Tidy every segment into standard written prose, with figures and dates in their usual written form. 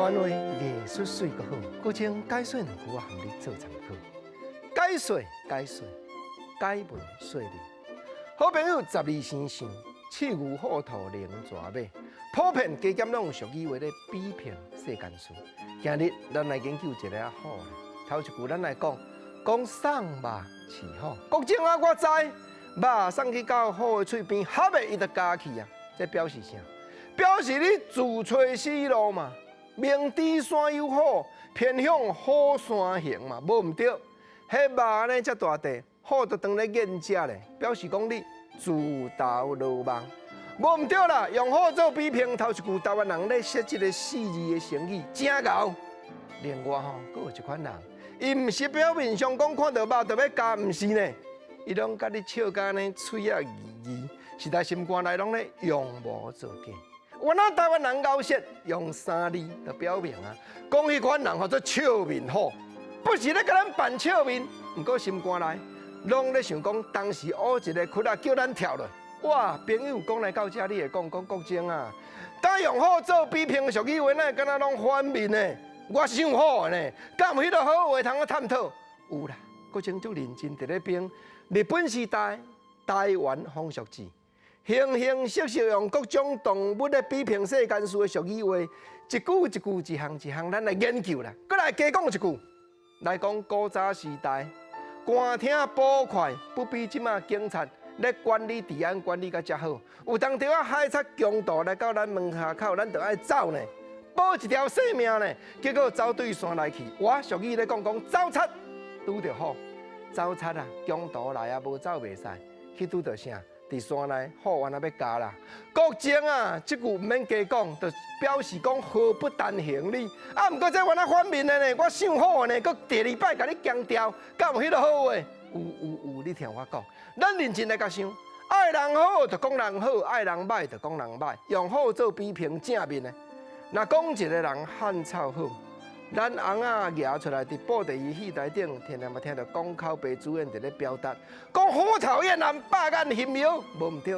灣話藝術媠閣好，閣稱解說兩句我含你做參考。解說解說，解文說理。好朋友十二生肖，刺牛虎兔龍蛇馬，普遍加減攏有俗語話咧比拼世間事。今日咱來研究一个虎咧，頭一句咱來講，講送肉飼虎。國政啊，我知肉送去到虎的喙邊，合的伊就咬去啊！這表示啥？表示你自揣死路嘛。明知山有虎，偏向虎山行嘛，無毋對。彼肉按呢遮大塊，虎就當咧厭食咧，表示講你自投羅網，無毋對啦。用虎做比拼，頭一句台灣人咧說這个四字的成語，誠𠢕。另外吼，閣有一款人，伊毋是表面上講看著肉就欲咬，毋是呢，伊攏共你笑甲按呢喙仔義義，實在心肝內攏咧用無做假。原來台灣人𠢕說用三字就表明啊，講彼款人號做笑面虎，不是咧共咱扮笑面，毋過心肝內攏咧想講，當時烏一个窟仔叫咱跳落。哇，朋友講來到遮，你會講講國政啊？當用虎做比拼俗語話，哪會敢若攏反面呢？我傷虎的呢，敢有彼个好話通去探討？有啦，國政足認真佇咧編日本時代台灣風俗誌。形形色色用各種動物咧比拼世間事的俗語話，一句一句，一項一項，咱來研究啦。閣來加講一句，來講古早時代，官廳捕快不比這馬警察咧管理治安管理甲遮好。有當時啊，海賊強盜來到咱門下口，咱就愛走呢，保一條性命呢。結果走對山內去，我俗語咧講講走賊拄著虎，走賊啊，強盜來啊，無走袂使，去拄著啥？佇山內虎原來欲咬啦。國政啊，這句毋免加講，就表示講禍不單行你。啊，毋過這原來反面的呢，我傷虎的呢，閣第二擺共你強調，敢有彼个好話？有有有，你聽我講，咱認真來共想，愛人好就講人好，愛人䆀就講人䆀，用虎做比拼正面的。若講一个人漢草好，咱翁仔蜈出來佇布袋戲戲台頂，天天嘛聽著講口白主演佇咧表達，講好討厭人百眼熊腰，無毋對。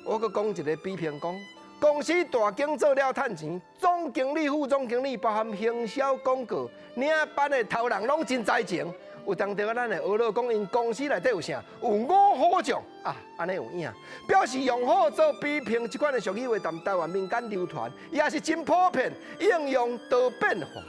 我閣講一个比拼，講公司大間做了趁錢，總經理、副總經理，包含行銷廣告、領班的頭人攏真才情。有當時咱會學落講，𪜶公司內底有啥？有五虎將啊，按呢有影，表示用虎做比拼，這款的俗語話，佇台灣民間流傳，也是真普遍，應用多變化。